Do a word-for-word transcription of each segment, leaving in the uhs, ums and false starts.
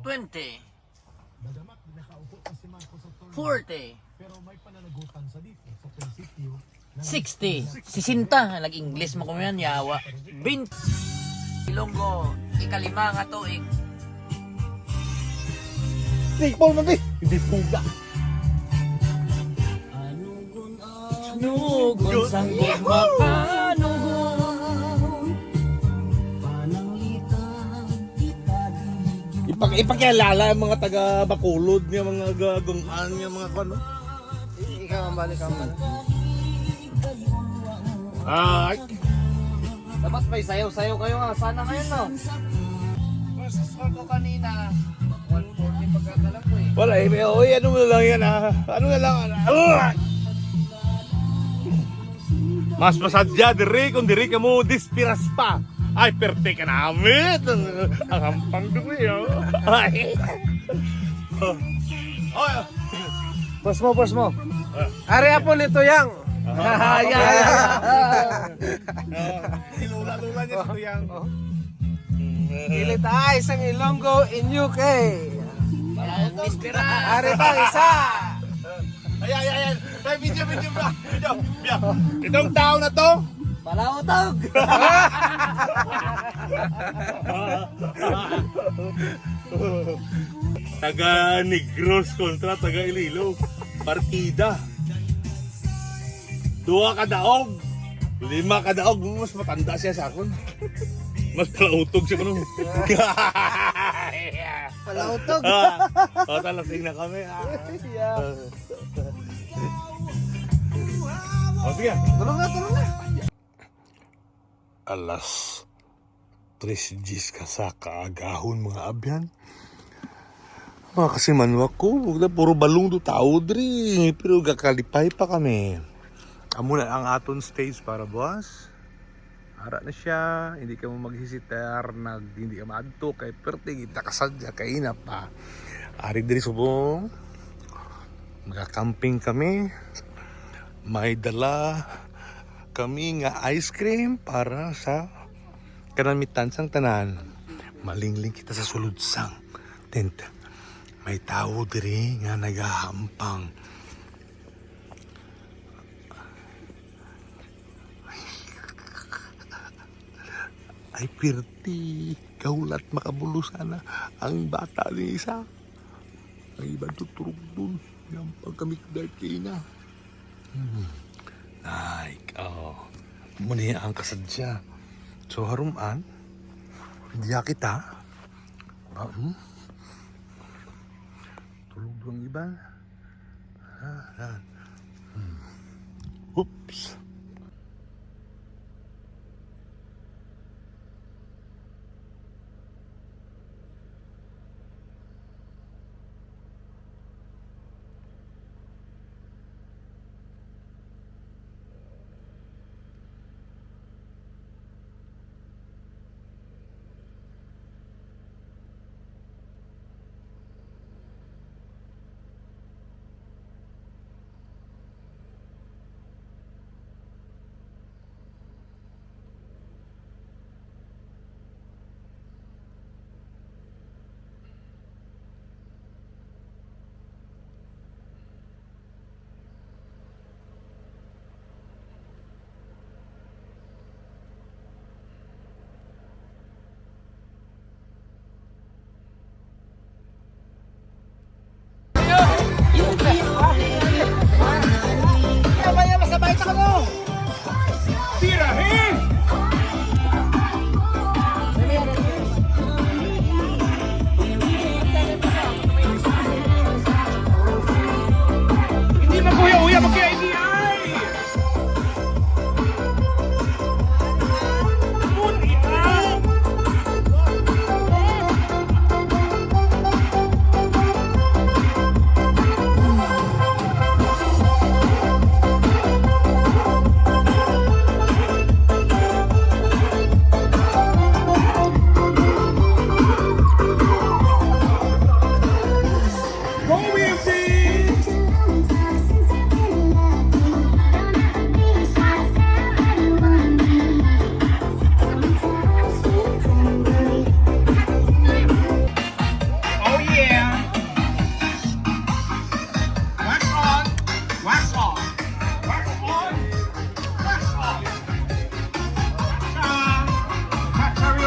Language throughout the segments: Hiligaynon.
Twenty. Forty. Sixty. Sisenta. Nag-English mo ko yan, yawa. Twenty. Ilonggo, ikalima nga tuig. Triple man, eh. Hindi puga. Nugon sang gugma, panugon. Ipak-, ipakilala ang mga taga Bacolod nga mga gagungan nga mga kwan, no? Ikaw ang balik ang balik. Ay. Tapos may sayaw-sayaw kayo nga. Sana ngayon, no? Versus ko kanina, one forty pagkakalang ko eh. Wala, eh, may, oy, ano na lang yan, ah? Ano na lang, ah? Mas masadya diri kung diri ka mo dispiras pa. Ay, perte ka namit. Ang, ang hampang diri, oh. Ay. Oh. Pause mo, pause mo. Ari apo ni Tuyang. Ah, yeah, yeah, yeah. Ilula-lula niya si Tuyang. Oh. Kilit ay sang Ilonggo in U K. Ari pa, isa. Ay, ay, ay, ay. Ay, video, video, bro. Video, video. Itong tao na to. Palautog. Taga Negros kontra taga Iloilo. Partida. Duha ka daog. Lima ka daog. Mas matanda siya sa akon. Mas palautog siya kuno. Palautog. Ah, oh, talasing na kami. Ah. Yeah. Oh, sige. Tulog na, tulog na. Alas tres diyes ka sa kaagahon, mga abyan. Mga kasimanwa ko, puro balong do tao diri, pero gakalipay pa kami. Amo na ang aton stage para buwas. Ara na siya, hindi ka mo maghisitar, nag, hindi ka maadto, kay perte kita kasadya, kaina pa. Ari diri subong, magakamping kami. May dala kami nga ice cream para sa kanamitan sang tanan. Malingling kita sa sulod sang tent. May tawo diri nga nagahampang. Ay, pirti. Kahulat makabulo sana ang bata ni isa. Ang iban tuturog dun. Yan pag kami dahil kaina. Hmm. Ay, oh. Muna ang kasadya. So, haruman, diya kita. Ah, hmm? Tulog ang iban. Ah, yan. Hmm. Oops. Hindi maghuya-huya, magkaya hindi ay.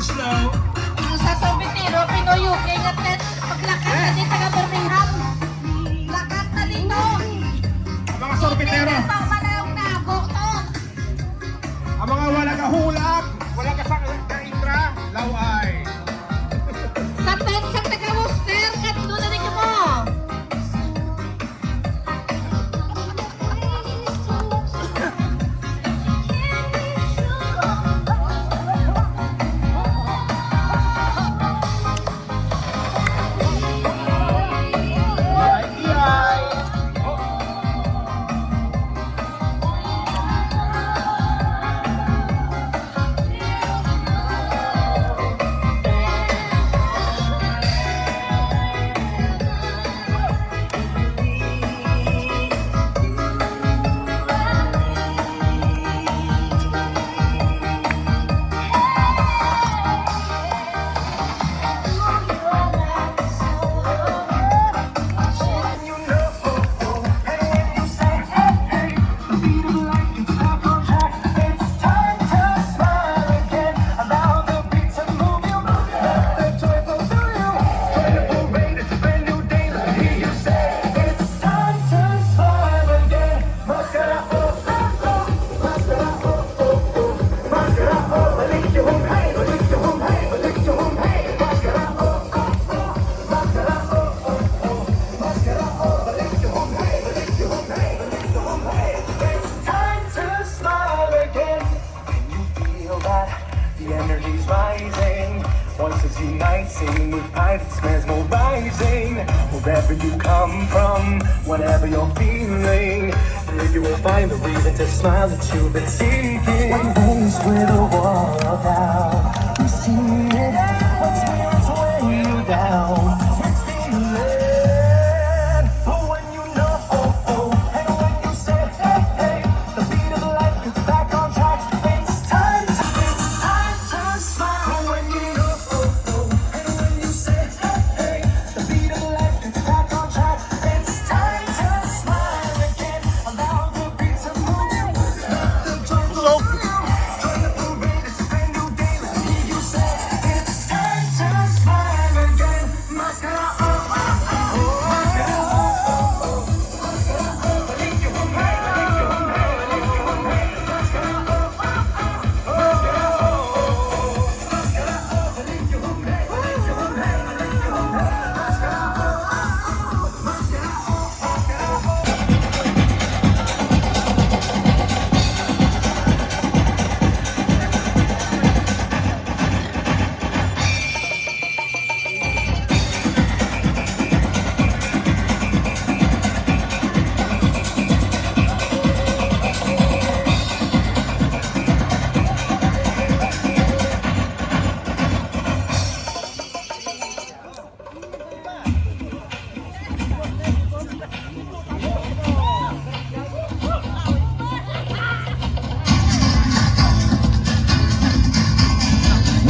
Ang sa sorbetero, Pinoy U K nga tent, paglakat na di taga Birmingham. Lakat na dito. Ang mga sorbetero. Ito, manayong nago to. Ang mga wala ka hulab, wala ka sa ka-intra, laway. Sa tent sa taga Worcester, kat doon na rin mo. Time to smile again. Can you feel that? The energy's rising. Voices unite, singing with pride. It spreads more rising. Wherever you come from, whatever you're feeling, there you will find the reason to smile that you've been seeking. One voice with a wall down. We see it. One spirit weighing you down. We're feeling. But when you know, oh, oh, and when you say, hey, hey, the beat of life gets back on track. It's time to, it's time to smile. When you know, oh, oh, and when you say, hey, hey, the beat of life gets back on track. It's time to smile again. Allow the beat to move you. Let the joy flow through you. Join the parade, it's a brand new day. Let me hear you say, it's time to smile again.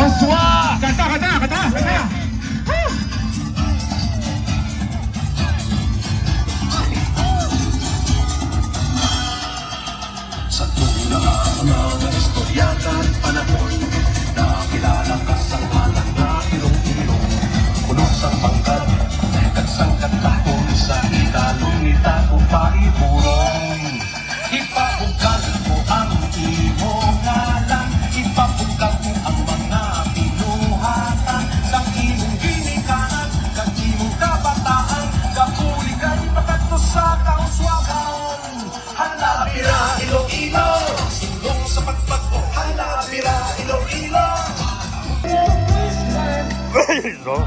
Waswa! Kanta, kanta, kanta, kanta! Sa tunga nga mga istorya kag panahon, nakilala ka sa ngalan nga Iloilo. Puno sang pangkat, kag sang katahon, sa ikalong ni Tago Paiburon. Ipabugkag mo ang imo ngalan, ipabugkag mo ang mga binuhatan sang imong ginikanan, kag imong kabataan, kabuligan, pakadto sa kauswagan. Halabira, Iloilo, sulong sa pagbag-o. Halabira, Iloilo. No?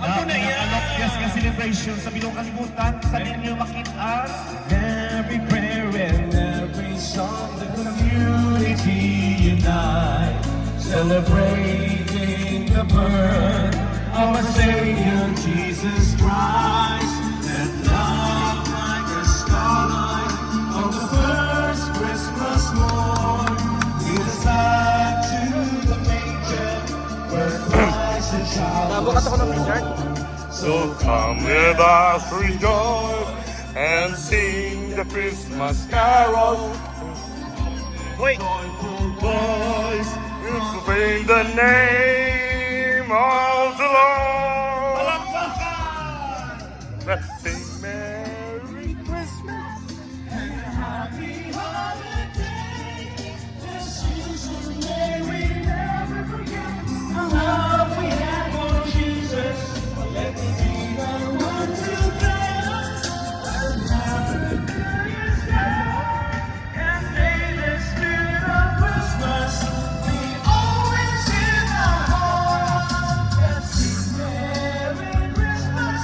Ang na iya. Yes, nga celebration sa bilog kalibutan, sa ninyo makita. Every prayer and every song, the community unite, celebrating the birth of our Savior Jesus Christ. Let love like a starlight on the first Christmas morn, lead us back to the manger where Christ the child was born. So come, let us rejoice and sing the Christmas carol. Wait. Joyful Boys, proclaim the name of the Lord. Let's sing Merry Christmas. Happy holiday. This season, may we never forget the love we have for Jesus. Let me be the one to dance and have a glorious day. And may the spirit of Christmas be always in our hearts. Let's sing Merry Christmas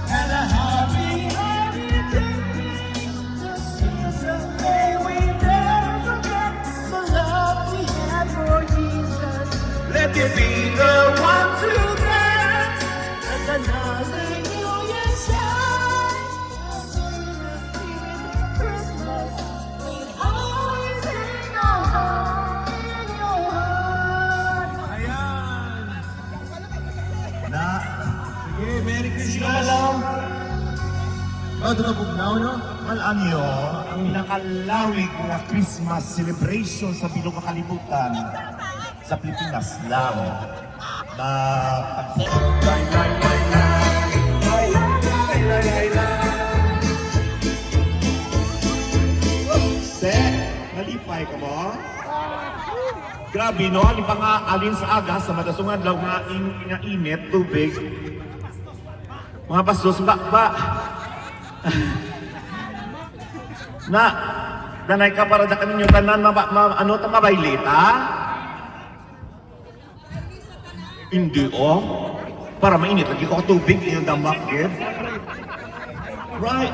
and a happy holiday. This season, may we never forget the love we have for Jesus. Let it be the one to dance and another million shine. Christmas. Ayan. Na. Sige, Merry Christmas. Hello. Oh, ito na, Bugnaw, no? Mal-, ano yun? Ang pinakalawig nga Christmas celebration sa bilog nga kalibutan. Sa Pilipinas lang. Na Set, nalipay ka mo? Grabe, no? Alin pa nga, alin sa aga, sa madasungan daw nga in-, nga init, tubig. Mga bastos, ba, ba? Na, danay ka para da kaninyo tanan, ma, ma, ano, ta, mabaylita? Hindi, oh. Para mainit lagi ko tubig, yung damak, eh. Right.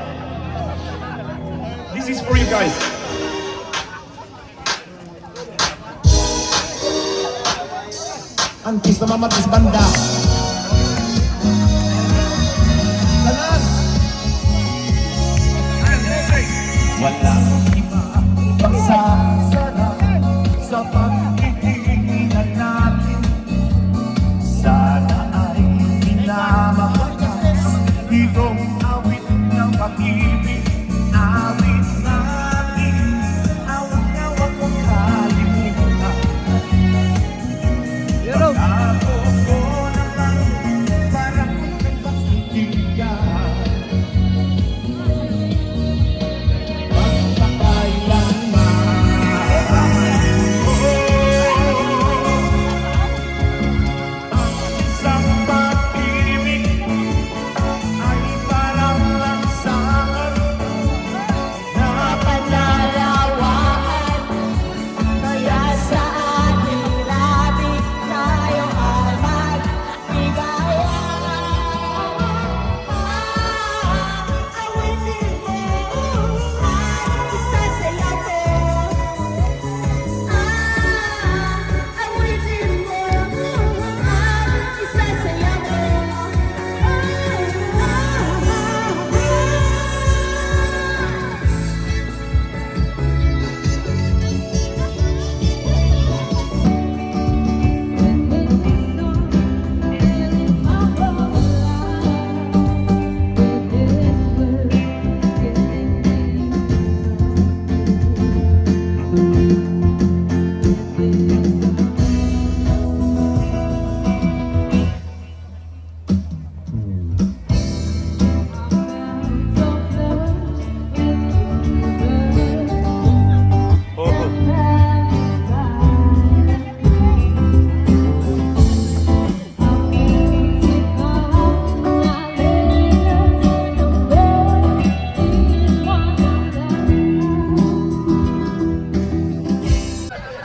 This is for you guys. Antes na mamatay sa banda. Tanan. Walang iba pang sasarap sa pagtitinginan natin. Sana ay minamahal ka. Itong awit ng pag-ibig, awit natin, awit na wag mong kalimutan. Pero ako ko naman, parang may pagkikita. Magpakailanman. Ang isang pag-ibig ay parang lansang na panalawaan. Kaya sa ating labi tayo ay magbigay.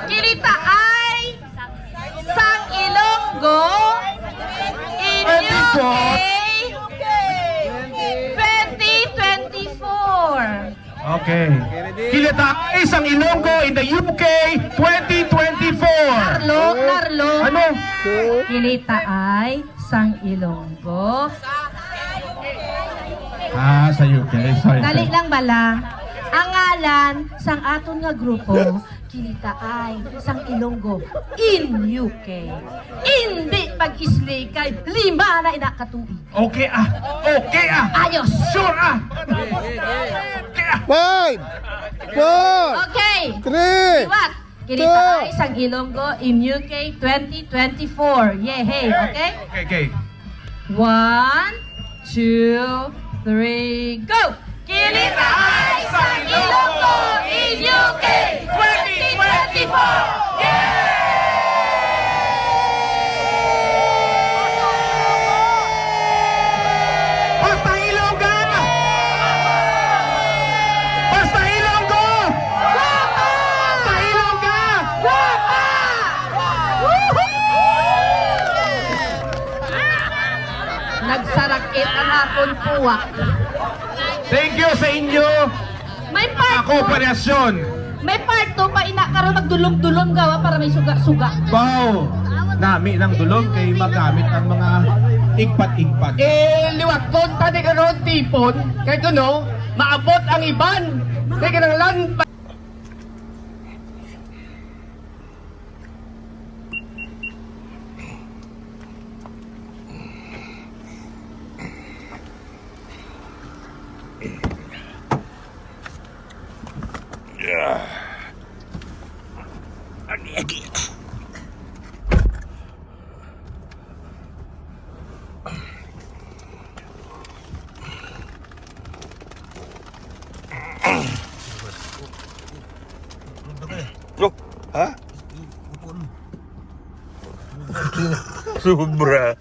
Kilitaay sang Ilonggo in U K twenty twenty-four. Okay. Kilitaay sang Ilonggo in the U K twenty twenty-four. Narlo, Narlo. Ano? Kilitaay sang Ilonggo. Ah, sa U K. Sorry, Dali sorry. lang bala. Ang ngalan sang aton nga grupo, Kilitaay sang Ilonggo in U K. Indi pag-isli kay lima na ina ka tuig. Okay, ah. Okay, ah. Ayos. Sure, ah. Okay, ah. Five, four, Okay. three, Liwat. Kinitaay sang Ilonggo in U K twenty twenty-four. Yehey, okay? Okay, okay. One, two, three, go! Kinitaay sang Ilonggo in U K twenty twenty-four! Basta Ilongga! Basta Ilonggo! Basta Ilongga! Nagsarakit ang akon puwak. Thank you sa inyo. May part Ako, two. Parehasyon. May part two pa ina karon, magdulom-dulom gawa para may suga-suga. Baw, nami ng dulom kay magamit ang mga igpat-igpat. Eh, liwat ko, tani karon tipon, kay kuno, maabot ang iban. Kay kinahanglan pa- Bro, ha? Sobra.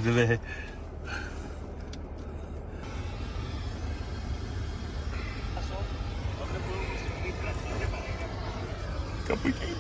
Dali. Kapoy kayo.